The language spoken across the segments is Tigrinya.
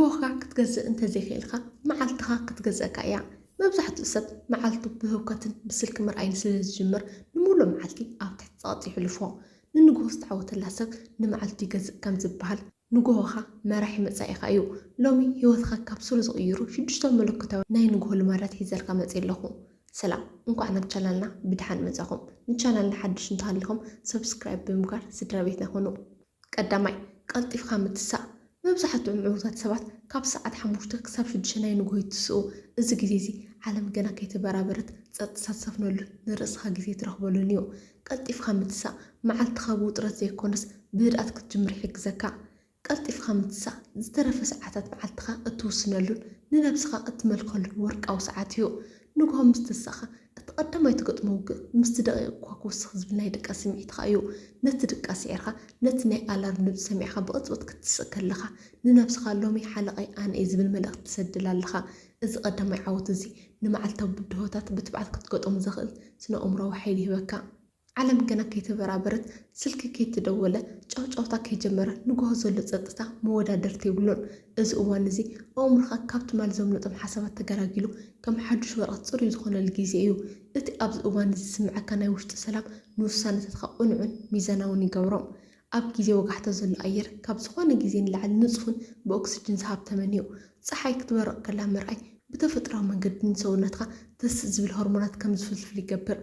ንግሆኻ ክትገዝእ እንተዘይክእልካ፣ መዓልትኻ ክትገዝኣካ እያ። መብዛሕትኡ ሰብ መዓልቱ ብህውከትን ብስልኪ ምርኣይን ስለ ዝጅምር፣ ንምሉእ መዓልቲ ኣብ ትሕቲ ጸቕጢ ይሕልፎ። ንንግሆ ዝተዓወተላ ሰብ ንመዓልቱ ይገዝእ ከም ዝበሃል፣ ንግሆኻ መራሒ መጻኢኻ እዩ። ሎሚ ህይወትካ ካብ ስሩ ዝቕይሩ ሽዱሽተ መለኮታዊ ናይ ንግሆ ልማዳት ሒዘልካ መጺእ ኣለኹ። ሰላም፣ እንኳዕ ናብ ቻናልና ብድሓን መጻኹም። ንቻናልና ሓድሽ እንተሃሊኹም፣ ሰብስክራይብ ብምግባር ስድራ ቤትና ኩኑ። ቀዳማይ፣ ቀልጢፍካ ምትሳእ። መብዛሕትኦም ዕዉታት ሰባት ካብ ሰዓት ሓሙሽተ ክሳብ ሽዱሽተ ናይ ንግሆ ይትስኡ። እዚ ግዜ እዚ ዓለም ገና ከይተበራበረት ጸጥታ ትሰፍነሉን ንርእስኻ ግዜ ትረኽበሉን እዩ። ቀልጢፍካ ምትሳእ መዓልትኻ ብውጥረት ዘይኮነስ ብህድኣት ክትጅምር ይሕግዘካ። ቀልጢፍካ ምትሳእ ዝተረፈ ሰዓታት መዓልትኻ እትውስነሉን ንነብስኻ እትመልከሉን ወርቃዊ ሰዓት እዩ። ንግሆ ምስ ተሳእኻ እቲ ቀዳማይ ትገጥሞ ውግእ ምስቲ ደቂቕ እኳ ክውስኽ ዝብል ናይ ድቃስ ስምዒትኻ እዩ። ነቲ ድቃስ ስዒርካ ነቲ ናይ ኣላርም ድምጺ ሰሚዕካ ብቕጽበት ክትስእ ከለኻ ንነብስኻ ሎሚ ሓለቓይ ኣነ እየ ዝብል መልእኽቲ ትሰድል ኣለኻ። እዚ ቀዳማይ ዓወት እዚ ንመዓልታዊ ብድሆታት ብትብዓት ክትገጥሞ ዘኽእል ስነ ኣእምሮኣዊ ሓይሊ ይህበካ። ዓለም ገና ከይተበራበረት ስልኪ ከይተደወለ ጫውጫውታ ከይጀመረ ንግሆ ዘሎ ጸጥታ መወዳደርቲ የብሉን። እዚ እዋን እዚ ኣእምሮኻ ካብ ትማል ዘምለጦም ሓሳባት ተገላጊሉ ከም ሓዱሽ ወረቐት ጽሩይ ዝኾነሉ ግዜ እዩ። እቲ ኣብዚ እዋን እዚ ዝስምዓካ ናይ ውሽጢ ሰላም ንውሳነታትካ ቅኑዕን ሚዛናውን ይገብሮም። ኣብ ግዜ ወጋሕታ ዘሎ ኣየር ካብ ዝኾነ ግዜ ንላዕሊ ንጹፍን ብኦክስጅን ዝሃብተመን እዩ። ጸሓይ ክትበርቕ ከላ ምርኣይ ብተፈጥሮኣዊ መንገዲ ንሰውነትካ ተስእ ዝብል ሆርሞናት ከም ዝፍልፍል ይገብር።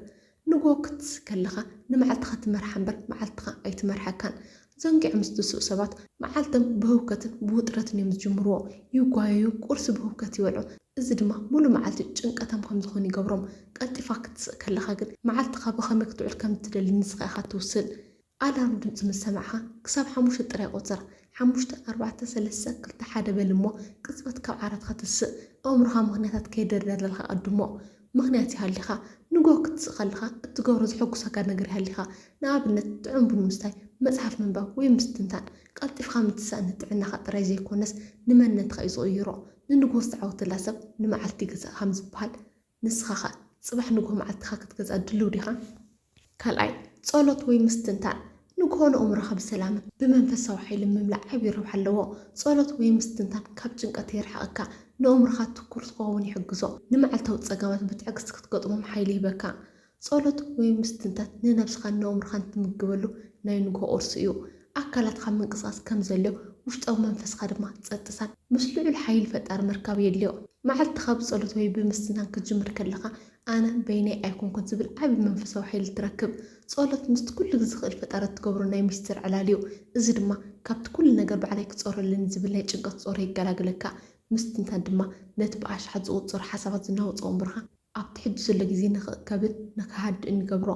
ንግሆ ክትስእ ከለኻ ንመዓልትኻ ትመርሓ እምበር መዓልትኻ ኣይትመርሓካን። ዘንጊዖም ዝትስኡ ሰባት መዓልቶም ብህውከትን ብውጥረትን እዮም ዝጅምርዎ። ይጓየዩ፣ ቁርሲ ብህውከት ይበልዑ። እዚ ድማ ሙሉእ መዓልቲ ጭንቀታም ከም ዝኾኑ ይገብሮም። ቀልጢፋ ክትስእ ከለኻ ግን መዓልትኻ ብኸመይ ክትውዕል ከም እትደሊ ንስኻ ኢኻ ትውስን። ኣላርም ድምፂ ምስ ሰማዕኻ ክሳብ ሓሙሽተ ጥራይ ቁፀር። ሓሙሽተ፣ ኣርባዕተ፣ ሰለስተ፣ ክልተ፣ ሓደ በል እሞ ቅፅበት ካብ ዓራትኻ ትስእ። ኣእምሮኻ ምኽንያታት ከይደርደረልካ ቀድሞ። ምኽንያት ይሃሊኻ። ንግሆ ክትስእ ከለኻ እትገብሮ ዘሐጉሰካ ነገር ይሃሊኻ። ንኣብነት ጥዑም ቡን ምስታይ፣ መፅሓፍ ምንባብ ወይ ምስትንታን። ቀልጢፍካ ምትሳእ ንጥዕናኻ ጥራይ ዘይኮነስ ንመንነትካ እዩ ዝቕይሮ። ንንግሆ ዝተዓወተላ ሰብ ንመዓልቲ ይገዝኣ ከም ዝበሃል፣ ንስኻ ኸ ጽባሕ ንግሆ መዓልትኻ ክትገዝኣ ድልው ዲኻ? ካልኣይ፣ ጸሎት ወይ ምስትንታን። ንግሆ ንእምሮኻ ብሰላምን ብመንፈሳዊ ሓይልን ምምላእ ዓቢ ረብሓ ኣለዎ። ጸሎት ወይ ምስትንታን ካብ ጭንቀት የርሕቐካ፣ ንእምሮኻ ትኩር ክትኸውን ይሕግዞ፣ ንመዓልታዊ ጸገማት ብትዕግስቲ ክትገጥሞም ሓይሊ ይህበካ። ጸሎት ወይ ምስትንታን ንነብስኻን ንእምሮኻን ትምግበሉ ናይ ንግሆ ቁርሲ እዩ። ኣካላትኻ ምንቅስቓስ ከም ዘድልዮ፣ ውሽጣዊ መንፈስኻ ድማ ጸጥታን ምስ ልዑል ሓይሊ ፈጣሪ ምርካብ የድልዮ። መዓልትኻ ብጸሎት ወይ ብምስትንታን ክትጅምር ከለኻ፣ ኣነ በይነይ ኣይኮንኩን ዝብል ዓቢ መንፈሳዊ ሓይሊ ትረክብ። ጸሎት ምስቲ ኩሉ ዝኽእል ፈጣሪ እትገብሮ ናይ ምስጢር ዕላል እዩ። እዚ ድማ ካብቲ ኩሉ ነገር ባዕለይ ክጾር ኣለኒ ዝብል ናይ ጭንቀት ጾር የገላግለካ። ምስትንታን ድማ ነቲ ብኣሽሓት ዝቑጸሩ ሓሳባት ዝናወጾ ኣእምሮኻ ኣብቲ ሕጂ ዘሎ ግዜ ንኽእከብን ንኽሃድእን ይገብሮ።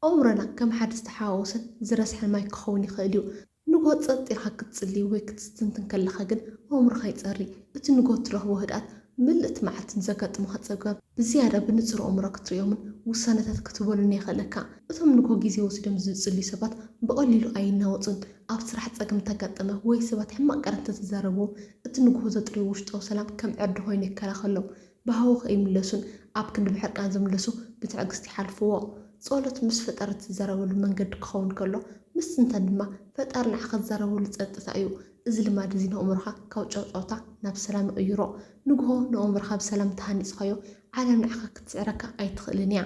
ኣእምሮና ከም ሓደ ዝተሓዋወሰን ዝረስሐን ማይ ክኸውን ይኽእል እዩ። ንግሆ ጸጥ ኢልካ ክትጽሊ ወይ ክትስትንትን ከለኻ ግን ኣእምሮኻ ይጸሪ። እቲ ንግሆ እትረኽቦ ህድኣት ምልእቲ መዓልቲ ንዘጋጥሙኻ ጸገማት ብዝያዳ ብንጹር ኣእምሮ ክትርእዮምን ውሳነታት ክትህበሉን የኽእለካ። እቶም ንግሆ ግዜ ወሲዶም ዝጽልዩ ሰባት ብቐሊሉ ኣይናወጹን። ኣብ ስራሕ ጸገም እንተጋጠመ ወይ ሰባት ሕማቕ ቃላት እንተተዛረብዎም እቲ ንግሆ ዘጥርዮ ውሽጣዊ ሰላም ከም ዕርዲ ኮይኑ ይከላኸሎም። ብሃሁ ከይምለሱን ኣብ ክንዲ ብሕርቃን ዝምለሱ ብትዕግስቲ ይሓልፍዎ። ጸሎት ምስ ፈጣሪ እትዛረበሉ መንገዲ ክኸውን ከሎ፣ ምስትንታን ድማ ፈጣሪ ንዓኻ ዝዛረበሉ ጸጥታ እዩ። እዚ ልማድ እዚ ንኣእምሮኻ ካብ ጫውጫውታ ናብ ሰላም ይቕይሮ። ንግሆ ንኣእምሮኻ ብሰላም እንተሃኒጽካዮ፣ ዓለም ንዓኻ ክትስዕረካ ኣይትኽእልን እያ።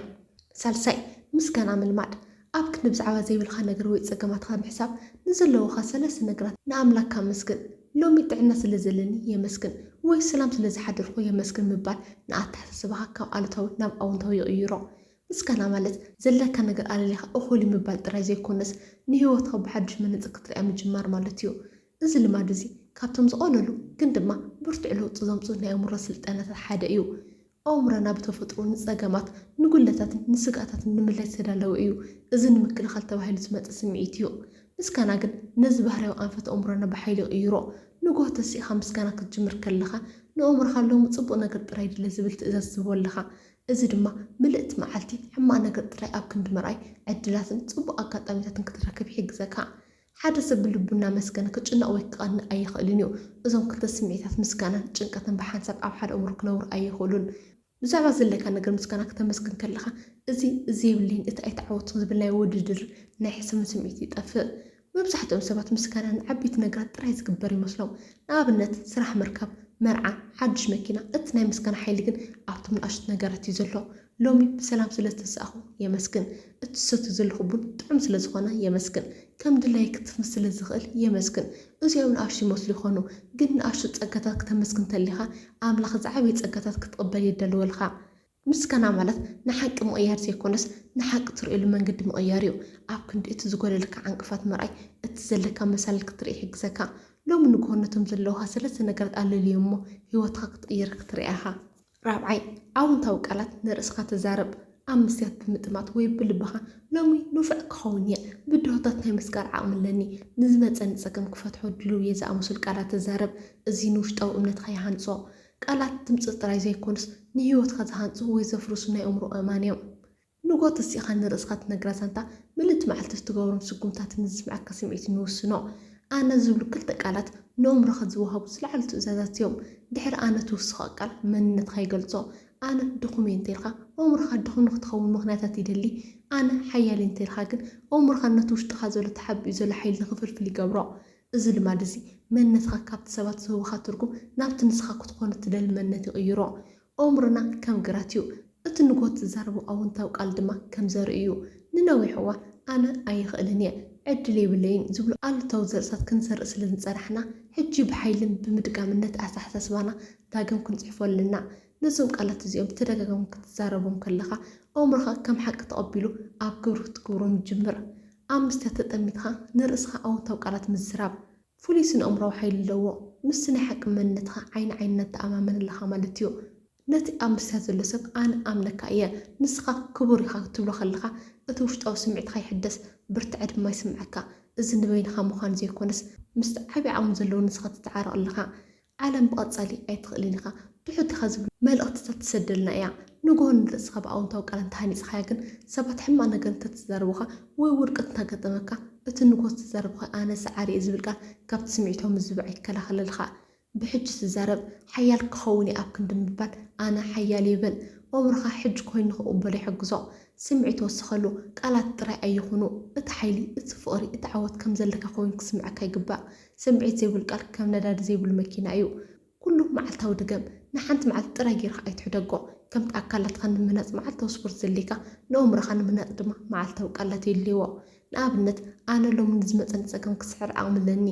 ሳልሳይ፣ ምስጋና ምልማድ። ኣብ ክንዲ ብዛዕባ ዘይብልካ ነገር ወይ ጸገማትካ ምሕሳብ፣ ንዘለውኻ ሰለስተ ነገራት ንኣምላኽካ ኣመስግን። ሎሚ ጥዕና ስለ ዘለኒ የመስግን ወይ ሰላም ስለ ዝሓደርኩ የመስግን ምባል ንኣተሓሳስባኻ ካብ ኣሉታዊ ናብ ኣወንታዊ ይቕይሮ። ምስጋና ማለት ዘለካ ነገር ኣለሊኻ እኹል እዩ ምባል ጥራይ ዘይኮነስ ንህይወትካ ብሓድሽ መነጽር ክትሪኣ ምጅማር ማለት እዩ። እዚ ልማድ እዚ ካብቶም ዝቐለሉ ግን ድማ ብርቱዕ ለውጢ ዘምጽኡ ናይ ኣእምሮ ስልጠናታት ሓደ እዩ። ኣእምሮና ብተፈጥሮ ንጸገማት፣ ንጉድለታትን ንስግኣታትን ንምልላይ ዝተዳለወ እዩ። እዚ ንምክልኻል ተባሂሉ ዝመጸ ስምዒት እዩ። ምስጋና ግን ነዚ ባህርያዊ ኣንፈት ኣእምሮና ብሓይሊ ይቕይሮ። ንግሆ ተሲእኻ ምስጋና ክትጅምር ከለኻ፣ ንኣእምሮኻ ሎሚ ጽቡቕ ነገር ጥራይ ድለ ዝብል ትእዛዝ ትህቦ ኣለኻ። እዚ ድማ ምልእቲ መዓልቲ ሕማቕ ነገር ጥራይ ኣብ ክንዲ ምርኣይ ዕድላትን ጽቡቕ ኣጋጣሚታትን ክትረክብ ይሕግዘካ። ሓደ ሰብ ብልቡ እናመስገነ ክጭነቕ ወይ ክቐንእ ኣይኽእልን እዩ። እዞም ክልተ ስምዒታት ምስጋናን ጭንቀትን ብሓንሳብ ኣብ ሓደ ኣእምሮ ክነብሩ ኣይኽእሉን። ብዛዕባ ዘለካ ነገር ምስጋና ክተመስግን ከለኻ፣ እዚ፣ እዚ የብለይን፣ እቲ ኣይተዓወትኩን ዝብል ናይ ውድድር ናይ ሕሰምን ስምዒት ይጠፍእ። መብዛሕትኦም ሰባት ምስጋና ንዓበይቲ ነገራት ጥራይ ዝግበር ይመስሎም። ንኣብነት፣ ስራሕ ምርካብ፣ መርዓ፣ ሓድሽ መኪና። እቲ ናይ ምስጋና ሓይሊ ግን ኣብቶም ንኣሽቱ ነገራት እዩ ዘሎ። ሎሚ ብሰላም ስለ ዝተሳእኹ የመስግን። እቲ ዝሰትዮ ዘለኹ ቡን ጥዑም ስለ ዝኾነ የመስግን። ከም ድላየ ክትፍን ስለ ዝኽእል የመስግን። እዚኦም ንኣሽቱ ይመስሉ ይኾኑ፣ ግን ንኣሽቱ ጸጋታት ክተመስግን እንተሊኻ፣ ኣምላኽ ዝዓበየ ጸጋታት ክትቕበል የዳልወልካ። ምስጋና ማለት ንሓቂ ምቕያር ዘይኮነስ፣ ንሓቂ ትርእየሉ መንገዲ ምቕያር እዩ። ኣብ ክንዲ እቲ ዝጎደለካ ዕንቅፋት ምርኣይ፣ እቲ ዘለካ መሳልል ክትርኢ ይሕግዘካ። ሎሚ ንግሆ ነቶም ዘለውኻ ሰለስተ ነገራት ኣለልዮም እሞ፣ ህይወትካ ክትቕይር ክትርኢ ኢኻ። ራብዓይ፣ ኣወንታዊ ቃላት ንርእስኻ ተዛረብ። ኣብ መስትያት ብምጥማት ወይ ብልብኻ፣ "ሎሚ ንፉዕ ክኸውን እየ፣ ብድሆታት ናይ ምስጋር ዓቕሚ ኣለኒ፣ ንዝመጸኒ ጸገም ክፈትሖ ድሉው እየ" ዝኣመሰሉ ቃላት ተዛረብ። እዚ ንውሽጣዊ እምነትካ ይሃንጾ። ቃላት ድምጺ ጥራይ ዘይኮኑስ፣ ንህይወትካ ዝሃንጹ ወይ ዘፍርሱ ናይ ኣእምሮ ኣእማን እዮም። ንግሆ ተሲእኻ ንርእስኻ ትነግራ ዛንታ፣ ምልእቲ መዓልቲ እትገብሮም ስጉምታትን ንዝስምዓካ ስምዒትን ይውስኖ። ኣነ ዝብሉ ክልተ ቃላት ንኣእምሮኻ ዝወሃቡ ዝለዓሉ ትእዛዛት እዮም። ድሕሪ ኣነ ትውስኾ ቃል መንነትኻ ይገልጾ። ኣነ ድኹም እየ እንተኢልካ፣ ኣእምሮኻ ድኹም ንክትኸውን ምኽንያታት ይደሊ። ኣነ ሓያል እየ እንተኢልካ ግን፣ ኣእምሮኻ ነቲ ውሽጥኻ ዘሎ ተሓቢኡ ዘሎ ሓይሊ ንኽፍልፍል ይገብሮ። እዚ ልማድ እዚ መንነትኻ ካብቲ ሰባት ዝህቡኻ ትርጉም ናብቲ ንስኻ ክትኾኖ እትደሊ መንነት ይቕይሮ። ኣእምሮና ከም ግራት እዩ። እቲ ንግሆ እትዛረቦ ኣወንታዊ ቃል ድማ ከም ዘርኢ እዩ። ንነዊሕ እዋን "ኣነ ኣይኽእልን እየ፣ ዕድል የብለይን" ዝብሉ ኣሉታዊ ዘርእታት ክንዘርእ ስለ ዝጸናሕና፣ ሕጂ ብሓይልን ብምድጋምን ነቲ ኣተሓሳስባና ዳግም ክንጽሕፎ ኣለና። ነዞም ቃላት እዚኦም ብተደጋጋሚ ክትዛረቦም ከለኻ፣ ኣእምሮኻ ከም ሓቂ ተቐቢሉ ኣብ ግብሪ ክትገብሮም ይጅምር። ኣብ መስትያት ተጠሚትካ ንርእስኻ ኣወንታዊ ቃላት ምዝራብ ፍሉይ ስነ-ኣእምሮኣዊ ሓይሊ ኣለዎ። ምስቲ ናይ ሓቂ መንነትኻ ዓይኒ ዓይኒ ትተኣማመን ኣለኻ ማለት እዩ። ነቲ ኣብ መስትያት ዘሎ ሰብ "ኣነ ኣምነካ እየ፣ ንስኻ ክቡር ኢኻ" ክትብሎ ከለኻ፣ እቲ ውሽጣዊ ስምዒትካ ይሕደስ፣ ብርትዐ ድማ ይስምዓካ። እዚ ንበይንኻ ምዃን ዘይኮነስ፣ ምስቲ ዓቢ ዓቕሚ ዘለዎ ንስኻ ትተዓረቕ ኣለኻ። "ዓለም ብቐጻሊ ኣይትኽእልን ኢኻ፣ ትሑት ኢኻ" ዝብሉ መልእኽትታት ትሰደልና እያ። ንግሆ ንርእስኻ ብኣወንታዊ ቃላት እንተሃኒጽኻያ ግን፣ ሰባት ሕማቕ ነገር እንተተዛረቡኻ ወይ ውድቀት እንተኣጋጠመካ፣ እቲ ንግሆ ዝተዛረብካዮ "ኣነ ሰዓሪ እየ" ዝብል ቃል ካብቲ ስምዒታዊ ምዝባዕ ይከላኸለልካ። ብሕጂ ትዛረብ፣ ሓያል ክኸውን እየ ኣብ ክንዲ ምባል፣ "ኣነ ሓያል እየ" በል። ኣእምሮኻ ሕጂ ኮይኑ ንኽቕበሎ ይሕግዞ። ስምዒት ወስኸሉ፣ ቃላት ጥራይ ኣይኹኑ። እቲ ሓይሊ፣ እቲ ፍቕሪ፣ እቲ ዓወት ከም ዘለካ ኮይኑ ክስምዓካ ይግባእ። ስምዒት ዘይብሉ ቃል ከም ነዳዲ ዘይብሉ መኪና እዩ። ኩሉ መዓልታዊ ድገም። ንሓንቲ መዓልቲ ጥራይ ጌርካ ኣይትሕደጎ። ከምቲ ኣካላትካ ንምህናጽ መዓልታዊ ስፖርት ዘድልየካ፣ ንኣእምሮኻ ንምህናጽ ድማ መዓልታዊ ቃላት የድልይዎ። ንኣብነት፣ "ኣነ ሎሚ ንዝመጸኒ ጸገም ክስዕር ዓቕሚ ኣለኒ።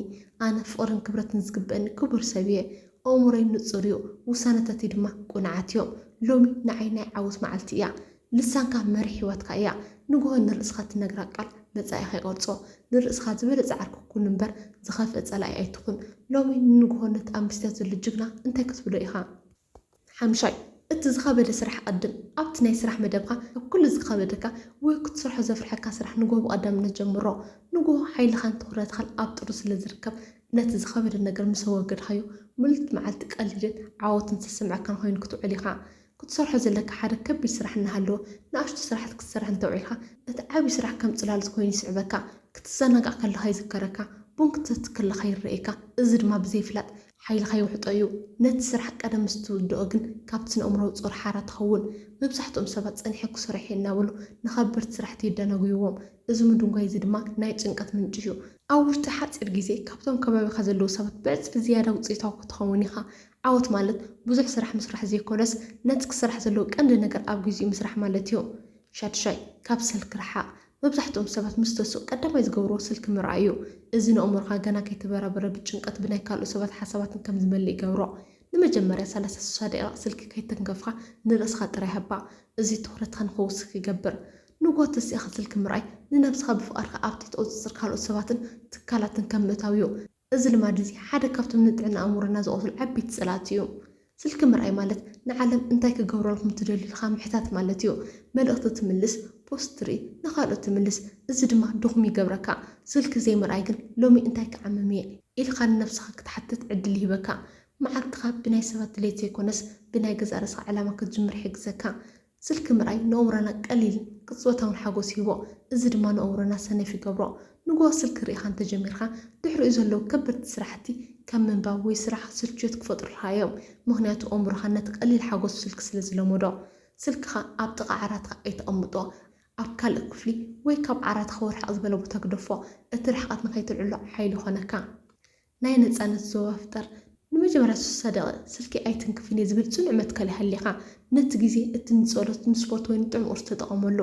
ኣነ ፍቕርን ክብረትን ዝግበኣኒ ክቡር ሰብ እየ። ኣእምሮይ ንጹር እዩ፣ ውሳነታተይ ድማ ቅኑዓት እዮም። ሎሚ ንዓይ ናይ ዓወት መዓልቲ እያ።" ልሳንካ መሪሕ ህይወትካ እያ። ንግሆ ንርእስኻ ትነግራ ቃል መጻኢኻ ይቐርጾ። ንርእስኻ ዝበለጸ ዓርኪ ኩን እምበር፣ ዝኸፍአ ጸላኢ ኣይትኹን። ሎሚ ንንግሆ ነቲ ኣብ መስትያት ዘሎ ጅግና እንታይ ክትብሎ ኢኻ? ሓምሻይ፣ እቲ ዝኸበደ ስራሕ ኣቐድም። ኣብቲ ናይ ስራሕ መደብካ ካብ ኩሉ ዝኸበደካ ወይ ክትሰርሖ ዘፍርሐካ ስራሕ ንግሆ ብቐዳምነት ጀምሮ። ንግሆ ሓይልኻን ትኹረትኻን ኣብ ጥሩ ስለ ዝርከብ፣ ነቲ ዝኸበደ ነገር ምስ ኣወገድካዮ፣ ምሉእ መዓልቲ ቀሊልን ዓወትን ዝስምዓካን ኮይኑ ክትውዕል ኢኻ። ክትሰርሖ ዘለካ ሓደ ከቢድ ስራሕ እናሃለወ፣ ንኣሽቱ ስራሓት ክትሰርሕ እንተውዒልካ፣ እቲ ዓቢ ስራሕ ከም ጽላሎት ኮይኑ ይስዕበካ። ክትዘናጋዕ ከለኻ ይዝከረካ፣ ቡን ክትሰቲ ከለኻ ይረኣየካ። እዚ ድማ ብዘይፍላጥ ሓይልኻ ይውሕጦ እዩ። ነቲ ስራሕ ቀደም ምስ ትውድኦ ግን፣ ካብቲ ስነ-ኣእምሮኣዊ ጾር ሓራ ትኸውን። መብዛሕትኦም ሰባት "ጸኒሐ ክሰርሕ እየ" እናበሉ ንኸበድቲ ስራሕቲ የደናጉይዎም። እዚ ምድንጓይ እዚ ድማ ናይ ጭንቀት ምንጪ እዩ። ኣብ ውሽጢ ሓጺር ግዜ ካብቶም ከባቢኻ ዘለዉ ሰባት ብዕጽፊ ዝያዳ ውጽኢታዊ ክትኸውን ኢኻ። ዓወት ማለት ብዙሕ ስራሕ ምስራሕ ዘይኮነስ፣ ነቲ ክስራሕ ዘለዎ ቀንዲ ነገር ኣብ ግዜኡ ምስራሕ ማለት እዩ። ሻድሻይ፣ ካብ ስልኪ ርሓቕ። መብዛሕትኦም ሰባት ምስ ተስኡ ቀዳማይ ዝገብርዎ ስልኪ ምርኣይ እዩ። እዚ ንኣእምሮኻ ገና ከይተበራበረ ብጭንቀት ብናይ ካልኦት ሰባት ሓሳባትን ከም ዝመልእ ይገብሮ። ንመጀመርያ ሰላሳ ስሳ ደቂቕ ስልኪ ከይተንከፍካ ንርእስኻ ጥራይ ሃባ። እዚ ትኹረትካ ንኽወስኽ ይገብር። ንግሆ ተሲእኻ ስልኪ ምርኣይ ንነብስኻ ብፍቓድካ ኣብ ትሕቲ ቁጽጽር ካልኦት ሰባትን ትካላትን ከም ምእታው እዩ። እዚ ልማድ እዚ ሓደ ካብቶም ንጥዕና ኣእምሮና ዝቐትሉ ዓበይቲ ጸላእቲ እዩ። ስልኪ ምርኣይ ማለት ንዓለም እንታይ ክገብረልኩም ትደልዩ ኢልካ ምሕታት ማለት እዩ። መልእኽቲ ትምልስ፣ ፖስት ትርኢ፣ ንኻልኦት ትምልስ። እዚ ድማ ድኹም ይገብረካ። ስልኪ ዘይምርኣይ ግን ሎሚ እንታይ ክዓምም እየ ኢልካ ንነብስኻ ክትሓትት ዕድል ይህበካ። መዓልትኻ ብናይ ሰባት ድሌት ዘይኮነስ ብናይ ገዛእ ርእስኻ ዕላማ ክትጅምር ይሕግዘካ። ስልኪ ምርኣይ ንኣእምሮና ቀሊልን ቅጽበታውን ሓጎስ ይህቦ። እዚ ድማ ንኣእምሮና ሰነፍ ይገብሮ። ንግሆ ስልኪ ርኢኻ እንተጀሚርካ፣ ድሕሪኡ ዘለዉ ከበድቲ ስራሕቲ ከም ምንባብ ወይ ስራሕ ስልችዮት ክፈጥሩልካ እዮም። ምኽንያቱ ኣእምሮኻ ነቲ ቀሊል ሓጎስ ስልኪ ስለ ዝለመዶ። ስልክኻ ኣብ ጥቓ ዓራትካ ኣይተቐምጦ። ኣብ ካልእ ክፍሊ ወይ ካብ ዓራትኻ ወርሕቕ ዝበለ ቦታ ግደፎ። እቲ ርሕቐት ንኸይትልዕሎ ሓይሊ ይኾነካ። ናይ ነጻነት ዞባ ፍጠር። ንመጀመርያ ሶስት ደቂቕ ስልኪ ኣይትንክፍን እየ ዝብል ጽኑዕ መትከል ይሃልኻ። ነቲ ግዜ እቲ ንጸሎት፣ ንስፖርት ወይ ንጥዑም ቁርሲ ተጠቐመሉ።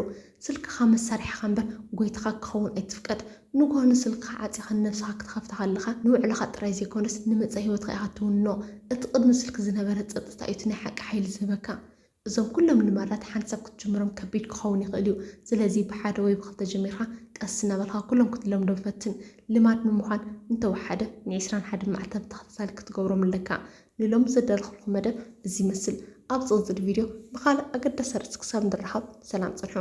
ስልክኻ መሳርሒኻ እምበር ጎይታኻ ክኸውን ኣይትፍቀድ። ንግሆ ንስልክኻ ዓጺኻ ንነብስኻ ክትኸፍታ ከለኻ ንውዕሎኻ ጥራይ ዘይኮነስ ንመጻኢ ህይወትካ ኢኻ ትውንኖ። እቲ ቅድሚ ስልኪ ዝነበረ ጸጥታ እዩ እቲ ናይ ሓቂ ሓይሊ ዝህበካ። እዞም ኩሎም ልማዳት ሓንሳብ ክትጅምሮም ከቢድ ክኸውን ይኽእል እዩ። ስለዚ ብሓደ ወይ ብኽልተ ጀሚርካ ቀስ እናበልካ ኩሎም ክትለምዶም ፈትን። ልማድ ንምዃን እንተወሓደ ንዒስራን ሓደን መዓልታት ብተኸታታሊ ክትገብሮም ኣለካ። ንሎሚ ዘዳለኹልኩም መደብ እዚ ይመስል። ኣብ ዝቕጽል ቪድዮ ብኻልእ ኣገዳሲ ኣርእስቲ ክሳብ ንራኸብ ሰላም ጽንሑ።